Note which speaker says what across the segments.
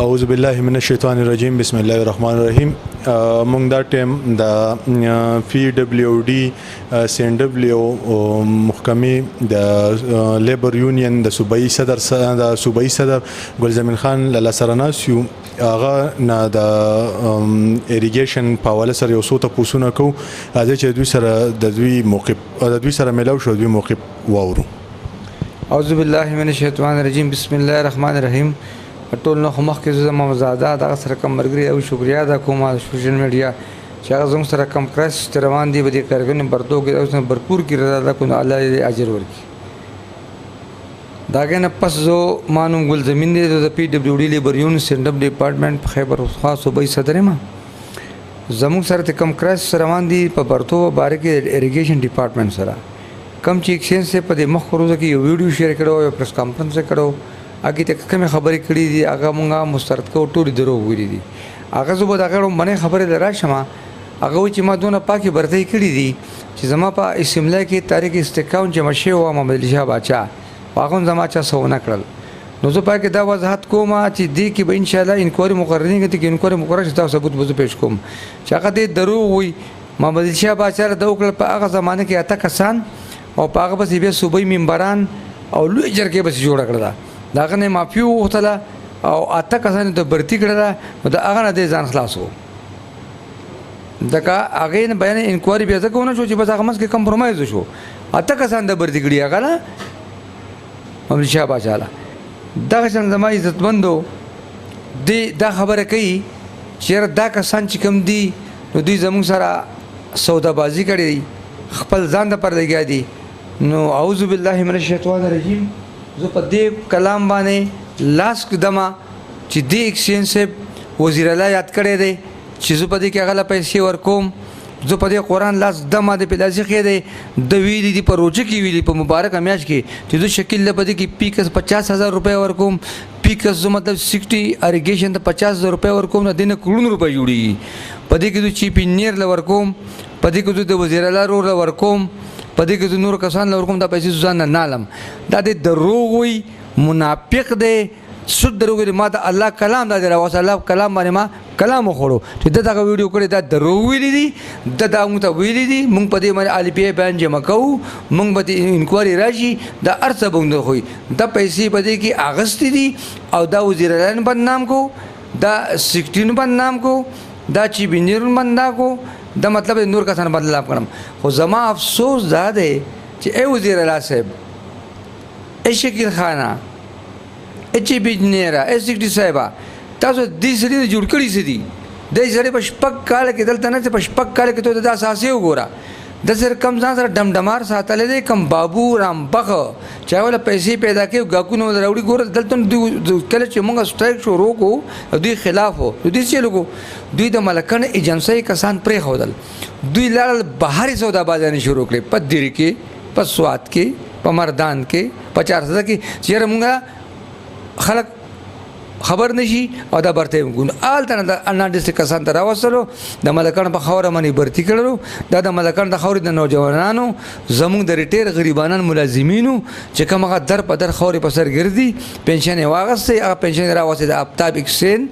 Speaker 1: اعوذ بالله من الشیطان الرجیم، بسم الله الرحمن الرحیم. مونږ دا ټیم د پی ډبلیو ډي سین ډبلیو محکمې د لیبر یونین د صوبایي صدر ګل زمین خان لالا سره ناست یو. هغه نه د ایریګیشن په حواله سره یو څو تپوسونه کوو. راځئ چې دوی سره د دوی موقف د دوی سره میلاو شو، دوی موقف واورو.
Speaker 2: اعوذ بالله من الشیطان الرجیم، بسم الله الرحمن الرحیم. ټول نه خو مخکې زه زما زاده دغه سره کوم ملګري او شکریا ادا کوم سوشل میډیا چې هغه زموږ سره کوم کرایسس چې روان دي په دې کارګرونو برتو کې اوس بھرپور کې رضا ادا کوم، الله دې اجر ورکړي. د هغې نه پس زه ما نوم ګل زمین دی، زه د پی ډبلیو ډي لیبر یون سینډپ ډپارټمنټ په خیبر پښتونخوا صوبایي صدر یم. زموږ سره چې کوم کرایسس روان دي په برتو باره کې ایریګیشن ډپارټمنټ سره کوم چې ایکسچینج دی، په دې مخ ورځو کې یو ویډیو شیر کړو، یو پریس کانفرنس یې کړو، هغې ته کومې خبرې کړې دي هغه مونږ مسترد کوو، ټولې دروغ ویلي دي. هغه زه به د هغې لومړنۍ خبرې له راشم. هغه وایي چې ما دونه پاکې برتۍ کړې دي چې زما په اسمبلۍ کې تاریخ استحکام جمع شوی وه محمد علي شاه باچا، خو هغه هم زما چا څه ونه کړل. نو زه پاکې دا وضاحت کوم چې دې کې به انشاءالله انکوایري مقررېږي، کې انکوایري مقرره شي دا ثبوت به زه پېښ کوم چې هغه دې دروغ وایي. محمد علي شاه باچا له ده وکړل په هغه زمانه کې 8 کسان او په هغه پسې بیا صوبایي ممبران او لوی جرګې پسې جوړه کړله، د هغه نه یې معافي وغوښتله او 8 کسان یې ته برتي کړله. نو د هغه نه دی ځان خلاص و. ځکه هغې نه بیان انکوایري بیا ځکه ونه شو چې بس هغه منځ کې کمپرومایز وشو. 8 کسان د برتي کړي هغه نه محمد شاه باچا له. دغه شان زما عزتمندو دې دا خبره کوي چې یاره دا کسان چې کوم دي نو دوی زموږ سره سودابازي کړې دي، خپل ځان دپاره لګیا دي. نو اعوذ بالله من الشیطان الرجیم، زه په دې کلام باندې لاس ږدمه چې دې ایکسچینج صاحب وزیر اعلی یاد کړی دی چې زه په دې کې هغه له پیسې ورکوم، زه په دې قرآن لاس ږدمه، د پلاسي ښې دی. ده ویلي دي په روژه کې ویلي په مبارکه میاشت کې چې زه شکیل له په دې کې پیکس 50,000 روپۍ ورکوم، پیکس زه مطلب 60 اریګیشن ته 50,000 روپۍ ورکوم، نه دې نه کروړونه روپۍ جوړېږي. په دې کې زه چیف انجینر له ورکوم، په دې کې زه د وزیر اعلی ورور له ورکوم، په دې کې زه نور کسان له ورکوم، دا پیسې زه ځان نه نالم. دا دې دروغ وایي، منافق دی، سود دروغ ویلي. ما ته الله کلام دا دی راوسته، الله کلام باندې ما کلام وخوړو چې ده دغه ویډیو کړې، دا دروغ ویلي دي، ده دا موږ ته ویلي دي. موږ په دې باندې آل پي بیان جمع کوو، موږ به دې انکوایري راشي، دا هر څه به موږ ښویي. دا پیسې په دې کې اخیستې دي او دا وزیر اعلی بدنام کو، دا سیکټرین بدنام کو، دا چیف انجینر بدنام کو، دا مطلب نور کسان بدنام کړم. خو زما افسوس دا دی چې ای وزیر اعلی صاحب، ای شکیل خانه، ای چیف انجینره، ای سیکټري صاحبه، تاسو دې سړي نه جوړ کړي څه دي؟ دې سړي په 6 کاله کې دلته نه، په 6 کاله کې ته د اساسي وګوره، د سره کم ځان سره ډمډمار ساتلی دی، کم بابو رامبخ چې هغه له پیسې پیدا کوي، ګاکونه ول راوړي. ګوره دلته دوی کله چې موږ سټرایک شروع کړو دوی خلاف وو، دوی څه لګو، دوی د ملکن ایجنسۍ کسان پرېښودل، دوی لاړل بهر یې سودابازانې شروع کړې، په دیر کې، په سوات کې، په مردان کې، په چارسده کې، چې یاره موږ خلک خبر نشي او دا برته یې وکړو. هلته نه د انا ډسټرکټ کسان ته راوستلو، د ملکڼ په خاوره باندې برتي کړلو. دا د ملکڼ د خاورې د نوجوانانو، زموږ د ریټیر غریبانان ملازمینو چې کوم هغه در په در خاورې په سر ګرځي، پنشن یې واخیستې، هغه پنشن یې راوستې د افتاب ایکسین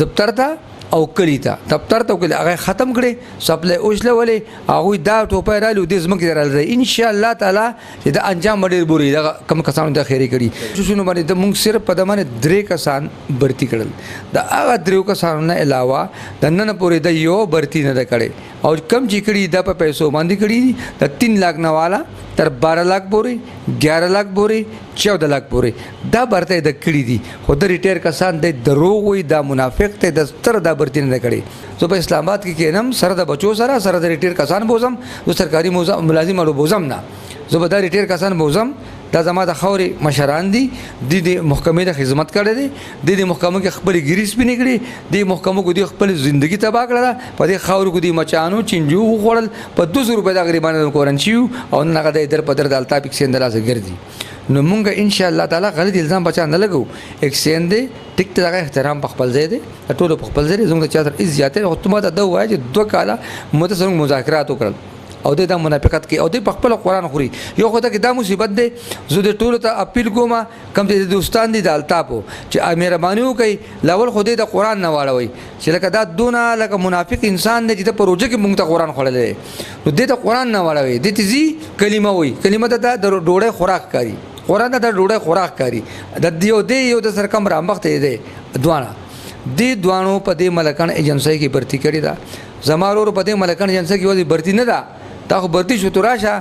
Speaker 2: دفتر ته او کلي ته، دفتر ته او کلي هغه یې ختم کړې، سپلای وشلولې، هغوی دا ټوپۍ رالي دې ځمکې ته راغلي. ان شاء الله تعالی چې دا انجام به ډېر بوري، دغه کوم کسانو دا خیرې کړي شنو باندې د موږ صرف په ده باندې 3 کسان برتي کړل. د هغه 3 کسانو نه علاوه د نن پورې د یو برتي نه ده کړې، او کم چې کړي دا په پیسو باندې کړي دي، د 3 لاک نه والا تر 12 لاک پورې، 11 لاک پورې، 14 لاک پورې دا برته یې د کړي دي. خو د ریټیر کسان د دروغ وایي، دا منافق دی، د ستر دا برتي نه ده کړې. زه په اسلام آباد کې کښېنم سره د بچو سره، سره د ریټیر کسان بوځم، زه سرکاري ملازم اړو بوځم نه، زه به دا ریټیر کسان بوځم. دا زما د خاورې مشران دي، دوی د محکمې ته خدمت کړی دی، دوی د محکمو کې خپلې ږیرې سپینې کړې، دې محکمو کې دوی خپلې زندګي تباه کړله، په دې خاورو کې دوی مچانو چینجو وخوړل، په 200 روپۍ دا غریبان کورن شوي او نن هغه دی در په در د الطاف ایکسین د لاسه ګرځي. نو مونږ ان شاء الله تعالی غلط الزام په چا نه لګو، ایکسین دی ټیک ته، دغه احترام په خپل ځای دی، د ټولو په خپل ځای دی، زموږ د چا سره هېڅ زیاتی نه. خو ته ماته دا ووایه چې 2 کاله موږ ته زموږ مذاکرات وکړل، او د دا منافقت کوي او د په خپل قرآن خوري. یو خو ته کې دا مصیبت دی. زه د ټولو ته اپیل کوم، کوم چې دوستان دي د الطافو، چې مهرباني وکړئ، لاول خو دې د قرآن نه واړوئ چې لکه دا دونه لکه منافق انسان دی چې د په روژه کې مونږ ته قرآن خوړلی دی، نو دې ته قرآن نه واړوئ. دې ته ځي کلمه وایي، کلمه ته دا د ډوډۍ خوراک کاري، قرآن ته د ډوډۍ خوراک کاري. د یو دی یو د سره کم رامخته دی دواړه دې دواړو په دې ملکڼ ایجنسۍ کې برتي کړې ده. زما ورور په دې ملکڼ ایجنسۍ کې یوازې برتي نه ده، دا خو برتي شو ته راشه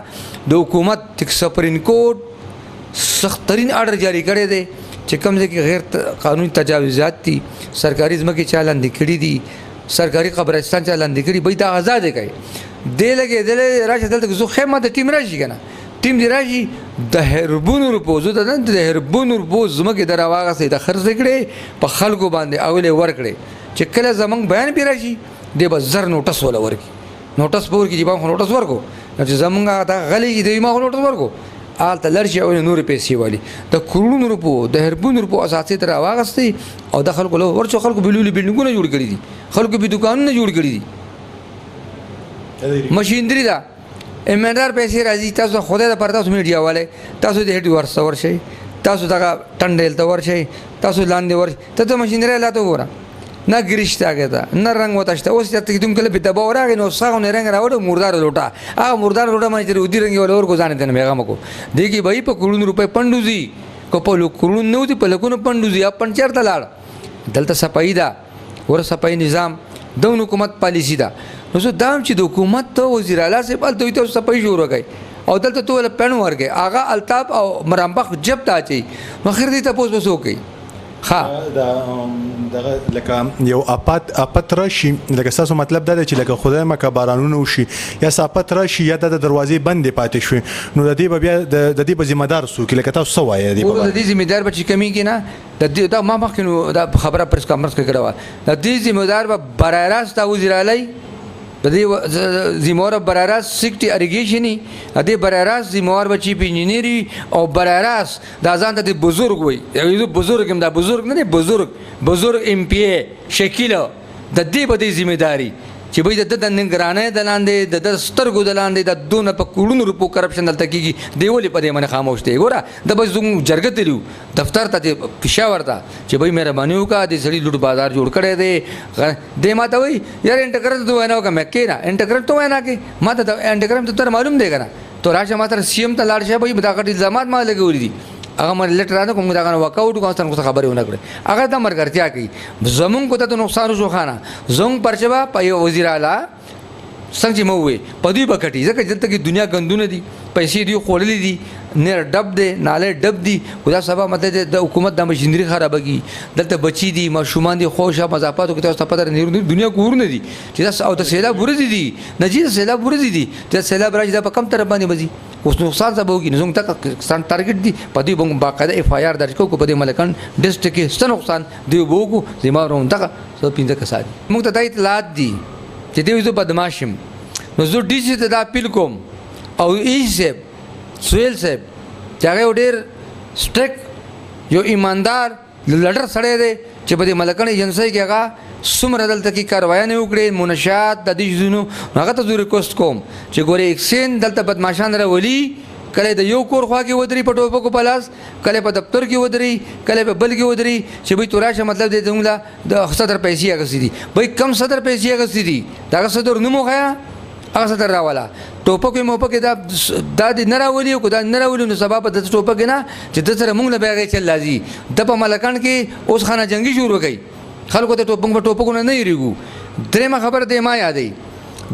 Speaker 2: د حکومت سپریم کورټ سختترین آرډر جاري کړی دی چې کوم ځای کې غیر قانوني تجاوزات دي، سرکاري ځمکې چا لاندې کړي دي، سرکاري قبرستان چا لاندې کړي، بھئی دا آزاد یې کوي. دې لګېدلی راشه دلته زه ښیم، ما ته ټیم راشي که نه، ټیم دې راشي د هربونو روپو، زه ته د هربونو روپو ځمکې د راواغستې، د خرڅې کړې په خلکو باندې اولې ورکړې چې کله زمونږ بیان پرې راشي دی به زر نوټس وله ورکړي، نوټس به ورکړي چې ما خو نوټس ورکړو، نو چې زمونږ هغه ته غلی شي دی ما خو نوټس ورکړو، هلته لړ شي او نورې پیسې والي د کروړونو روپو د هربونو روپو اثاثې ته راواغستې او د خلکو له ورشو، خلکو به لوی بلډینګونه جوړ کړي دي، خلکو به دوکانونه جوړ کړي دي، مشینري ده، ایماندار پیسې راځي. تاسو خدای دپاره تاسو میډیا والے تاسو د هډ ورس ته ورشئ، تاسو دغه ټنډیل ته ورشئ، تاسو لاندې ورشئ، ته ته مشینري لا ته وګوره، نه ګریش ته هغې ته نه رنګ ورته شته. اوس چې کوم کله په دباو راغی نو ساغو نه رنګ راوړو، مردار لوټه، هغه مردار لوټه باندې چې ودي رنګ یې وله ورکړو، ځان یې ترې نه بېغمه کړو. دې کې به یې په کروړونو روپۍ پنډوځي، که په کروړونو نه وځي په لکونو پنډوځي. هغه پنډ چېرته لاړ؟ دلته صفایي ده، ګوره صفایي نظام دون حکومت پالیسي ده. نو زه دا هم چې د حکومت ته وزیر اعلی صاحب هلته وي تاسو صفایي شروع کړئ او دلته ته ول پڼ ورکړئ، هغه الطاف او مرامبخ جب ته اچوي، نو اخر دې تپوس به څوک کوي؟ ښه
Speaker 1: دغه لکه یو اپت راشي، لکه ستاسو مطلب دا دی چې لکه خدای مه که بارانونه وشي یا څه اپت راشي یا د دروازې بندې پاتې شوې، نو د دې به بیا د دې به ذمه دار څوک؟ لکه تاسو څه وایئ د دې په
Speaker 2: باره؟ د دې ذمه دار به چې کمېږي نه، د دې دا ما مخکې نو دا خبره پریس کانفرنس کې کړې وه، د دې ذمه دار به برای راست دا وزیر اعلی، د دې ذمه وار به برای راست سیکټي اریګیشن وي، د دې برای راست ذمه وار به چیف انجینیر وي، او برای راست دا ځان ته د بزرګ وایي، یو بزرګ هم دا بزرګ نه دی، بزرګ ایم پي ای شکیل، د دې به دې ذمه داري چې بھئی د ده د نګرانۍ د لاندې، د ده سترګو د لاندې د دونه په کروړونو روپو کرپشن دلته کېږي، دی ولې په دې باندې خاموش دی؟ ګوره ده به زموږ جرګه تللي وو دفتر ته، چې پېښور ته، چې بھئی مهرباني وکړه دې سړي لوټ بازار جوړ کړی دی. دی ما ته وایي یار انټرګرام ته وینا وکړه، مې کښېنه انټرګرام ته وینا کوې، ما ته انټرګرام ته تر معلوم دی که نه، ته راشه ما سره سي ایم ته لاړ شه، بھئی دا غټ الزامات ما لګولي دي، هغه مې لیټر رانه کوم، دغه واک اوټ کوم، ستاسو څخه خبرې ونه کړې، هغه دا مرګرتیا کوي. زمونږ کو ته نقصان وشو خانه، زمونږ پرچه به په یو وزیر اعلی څنګه چې مو وې په دوی به کټي، ځکه چې دلته کې دنیا ګندونه دي، پیسې دوی خوړلې دي، نیر ډب دی، نالې ډب دي، خو دا سبا مطلب دی د حکومت د مشینري خرابه کړي، دلته بچي دي، ماشومان دي، خوشه مضافاتو کې تاسو ته پته ده، دنیا کورونه دي چې دا او د سیلاب ورځې دي، نه چې د سیلاب ورځې دي، چې د سیلاب راشي دا په کم طرف باندې به ځي، اوس نقصان څه به وکړي؟ نو زموږ دغه کسان ټارګټ دي، په دوی به موږ باقاعده اف آی آر درج کوو، که په دې ملکن ډسټرکټ کې څه نقصان دوی به وکړو، زما ورونه دغه څه 5 کسان دي. موږ ته دا اطلاعات دي چې دی زه بدمعاش یم، نو زه ډي سي ته دا اپیل کوم او ای صاحب سهیل صاحب چې هغه یو ډېر سټریک یو ایماندار لډر سړی دی چې په دې ملکڼ ایجنسۍ کې هغه څومره دلته کې کاروایانې وکړې، منشات د دې ځایونو، نو هغه ته زه ریکوست کوم چې ګورې اکسین دلته بدمعاشان راولي، کله د یو کور خوا کې ودري په ټوپکو په لاس، کله په دفتر کې ودري، کله په بل کې ودري، چې بھئی ته راشه مطلب دی زموږ له د صدر پیسې اخیستې دي، بھئی کم صدر پیسې اخیستې دي، د هغه صدر نوم وښیه، هغه صدر راوله، ټوپک یې موپک دا دې نه راولي، که دا نه راولي نو سبا به د ټوپک نه چې ده سره مونږ له بیا هغې چل راځي. ده په ملکڼ کې اوس خانه جنګي شروع کوي، خلکو ته ټوپک په ټوپکونه نه یریږو. درېیمه خبره دې ما یادوي،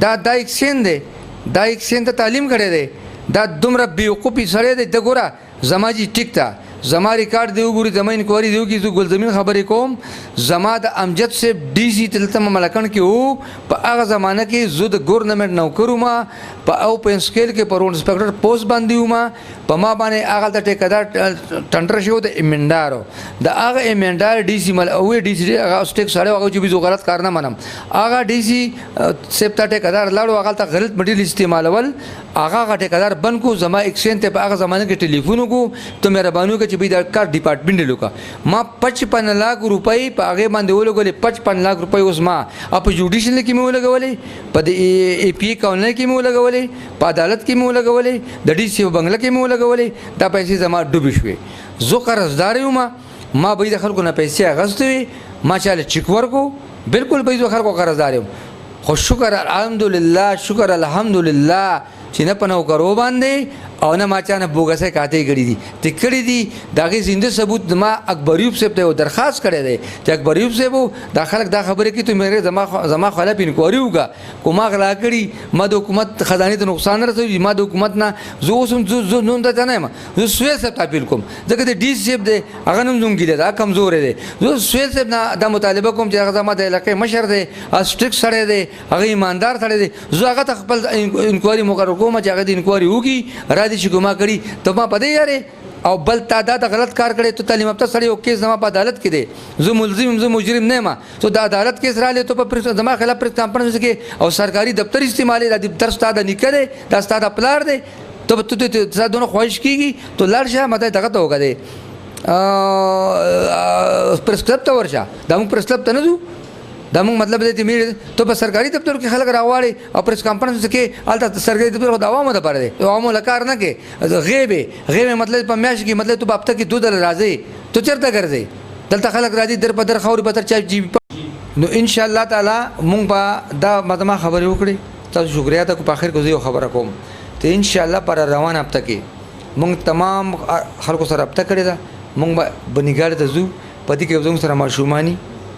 Speaker 2: دا اکسین دی، دا اکسین ته تعلیم کړی دی، دا دومره بېوقوفي سړی دی، ده ګوره زما جي ټیک ته زما ریکارډ دی وګوري، زما انکوایري دی وکړي، زه ګلزمین خبرې کوم، زما د امجد صاحب ډي سي دلته ملکڼ کې و، په هغه زمانه کې زه د ګورنمنټ نوکر وم، په او په سکیل کې په روډ انسپکټر پوسټ باندې وم، په ما باندې هغه ته ټیکدار ټنډر شو د ایمندارو د هغه ایمندار ډي سي مل او ډي سي هغه سټیک سره هغه چې بيزو غلط کار نه منم، هغه ډي سي سیب ته ټیکدار لاړو، هغه ته غلط مټیریل استعمالول، هغه هغه ټیکدار بند کو. زما ایکسین ته په هغه زمانه کې ټلیفون وکړو ته مهرباني وکړه چې بی دا کار ډپارټمنټ لوکا. ما 55 لاک روپۍ په هغې باندې ولګولې، 55 لاک روپۍ اوس ما په جوډیشل کې مې ولګولې، په د ای پی ای کونل کې مې ولګولې، په عدالت کې مې ولګولې، د ډي سي په بنګله کې مې ولګولې. دا پیسې زما ډوبې شوې. زه قرضدار یم، ما به د خلکو نه پیسې اخیستې وې، ما چاله چک ورکو، بالکل به زه خلکو قرضدار یم. خو شکر الحمدلله، شکر الحمدلله چې نه په نوکرو باندې او نه ما چا نه بوګسې کاتې کړې دي، ته کړې دي. د هغې زنده ثبوت ما اکبر یوب صاحب ته یو درخواست کړی دی چې اکبر یوب صاحب دا خلک دا خبرې کوي، ته مې زما خلاف انکواري وکړه، کو ما غلا کړي، ما د حکومت خزانې ته نقصان رسوي، ما د حکومت نه زه اوس هم زه نن ته نه یم، زه سویل صاحب ته اپیل کوم، ځکه د ډي سي صاحب دی هغه نوم زموږ ګیله ده، کمزوری دی. زه سویل صاحب نه دا مطالبه کوم چې هغه زما د علاقې مشر دی، سټریک سړی دی، هغه ایماندار سړی دی، زه هغه ته خپل انکواري مقرر کوم چې هغه د انکواري وکړي، را دي چې ګما کړي ته ما په دې یارې او بل تا دا د غلط کار کړی، ته تعلیم یافته سړی یو کیس زما په عدالت کې دی، زه ملزم یم، زه مجرم نه یم، ته د عدالت کیس راغلی، ته په زما خلاف پریس کانفرنس کې او سرکاري دفتر استعمالې، دا دفتر ستا د نیکه دی، دا ستا د پلار دی، ته به ته ستا دونه خواهش کېږي ته لاړ شه، ماته دغه ته وکړه دی پریس کلب ته ورشه، دا موږ پریس کلب ته نه ځو، دا موږ مطلب دی چې میر ته په سرکاري دفتر کې خلک راغواړي او پریس کانفرنس کې هلته سرکاري دفتر خو د عوامو دپاره دی، عوامو له کار نه کې غیب غیب مطلب په میاشت کې مطلب ته په هفته کې دوه ځله راځې، ته چېرته ګرځې؟ دلته خلک راځي در په در خاورې په تر چا جی. نو ان شاء الله تعالی موږ به دا ما خبرې وکړې، تاسو شکریه ادا کړو. په اخر کې زه یو خبره کوم ته ان شاء الله پر روانه هفته کې موږ تمام خلکو سره رابطه کړې ده، موږ به بنیګاړې ته ځو، په دې کې به زموږ سره ماشوماني،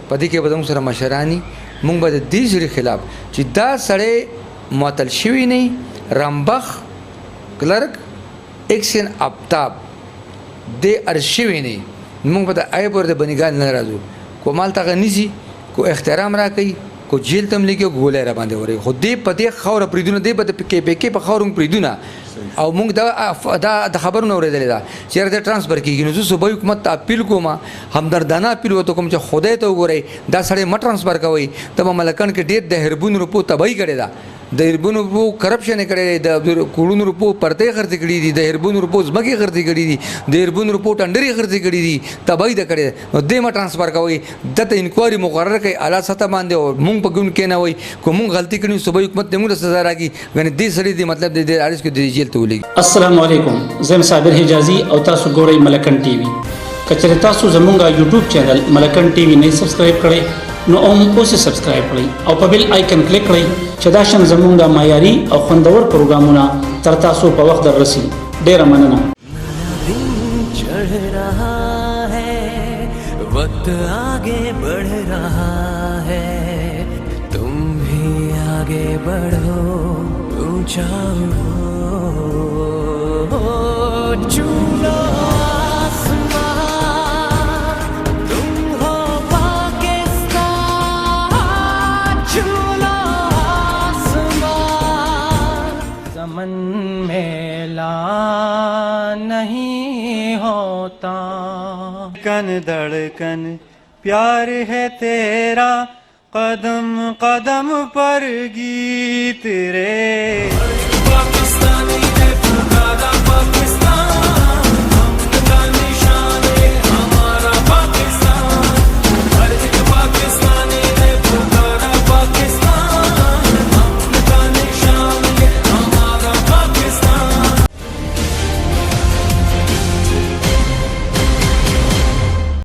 Speaker 2: په دې کې به زموږ سره مشراني، موږ به د دې سړي خلاف چې دا سړی معطل شوی نه، رامبخ کلرک اکسین افتاب دې ارز شوی نه، موږ به د آی پورې د بنیګال نه راځو، کو مال ته هغه نیسي، کو احترام راکوي، کو جیل ته هم لیکي او ګولۍ را باندې ورکوي، خو دې په دې خاوره پرېږدونه، دې به د کې پی کې په خاوره موږ پرېږدونه. او موږ دا د خبرونه اورېدلې ده چې یاره دی ټرانسفر کېږي. نو زه صوبایي حکومت ته اپیل کوم، همدردانه اپیل ورته کوم چې خدای ته وګورئ دا سړی مه ټرانسفر کوئ، ته په ملکن کې ډېر د هربونو روپو تباهي کړې ده، د هربونو روپو کرپشن یې کړی دی، د کروړونو روپو پرتې خرڅې کړې دي، د هربونو روپو ځمکې خرڅې کړې دي، د هربونو روپو ټنډرې خرڅې کړې دي، تباهي ده کړې ده. نو دې مه ټرانسفر کوئ، ده ته انکواري مقرره کړئ اعلی سطح باندې او موږ په ګون کېنوئ، که موږ غلطي کړې صوبایي حکومت دې موږ ته سزا راکړي، ګنې دې سړي دې مطلب دې عارض کې دې جیل ته ولېږي.
Speaker 3: السلام علیکم، زه یم صابر حجازي او تاسو ګورئ ملکن ټي وي. که چېرې تاسو زمونږ یوټیوب چینل ملکن ټي وي نه سبسکرایب کړئ نو هم اوس یې سبسکرایب کړئ او په بیل آیکن کلیک کړئ چې دا شان زمونږ معیاري او خوندور پروګرامونه تر تاسو په وخت در رسي. ډېره مننه.
Speaker 4: وقت آگے بڑھ رہا ہے، تم بھی آگے بڑھو، اونچا اڑو، چولو آسمان، تم ہو پاکستان، چولو آسمان۔
Speaker 5: زمن میلا نہیں ہوتا،
Speaker 6: کن دھڑکن پیار ہے تیرا، قدم قدم پر گیت رے۔